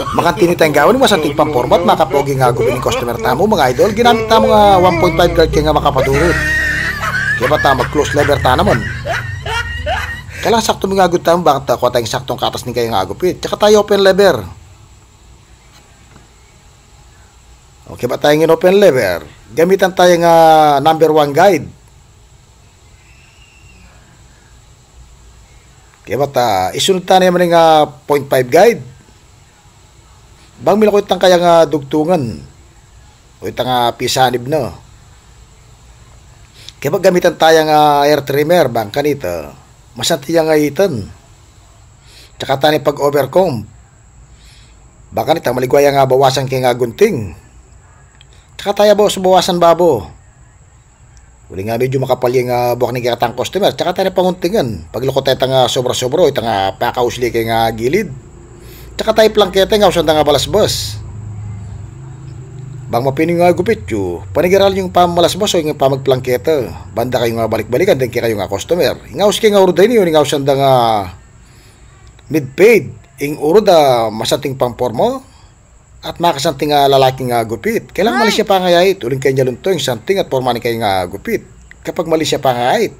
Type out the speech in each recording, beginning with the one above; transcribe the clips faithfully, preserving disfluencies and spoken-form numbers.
Makantinyu tayang gawan ing masanting pamporma at makapogi a gupit king customer tamu, mga idol. Ginamit tamu ing one point five guard keng makapadurut. Kaya bang mag-close lever ta naman? Kailangan saktu mu ing gupit tamu, bang ta kua tayang saktong katas ning kayang gupit. Tsaka tayo open lever. Okay, bang tayang in-open lever, gamitan taya ning number one guide. Kaya bang, ah, isunud ta naman ing point five guide. Bang milako itang kayang dugtungan o itang pisanib na. Kaya bang gamitan taya ning hair trimmer, bang kanita masanting yang aitan. Tsaka taya ning pag-overcomb. Bang kanita maligwa yang bawasan keng gunting. Tsaka taya bawas-bawasan babo. Uling medyu makapal yang buak ning kekatang customer. Tsaka taya panguntingan. Paglako taya itang sobra-sobra, itang pakausli keng gilid. Tsaka taya plangketa ing ausan dang balasbas. Bang mapinung gupit yu, panigaral yung pamalasbas o yung pamagplangketa. Ban da kayung balik-balikan deng kekayung customer. Ing aus keng uruda ini, ing ausan dang mid-fade, ing urud a masanting pamporma at makasanting a lalaking gupit. Kailangan malis ya pangayait, uling keng alunto ing santing at porma ning kayang gupit. Kapag malis ya pangayait,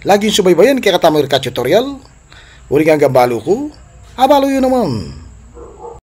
lagi yung subaybayan ing kekatamung Rica Tutorial. Uling anggang balu ku, abalu yu naman.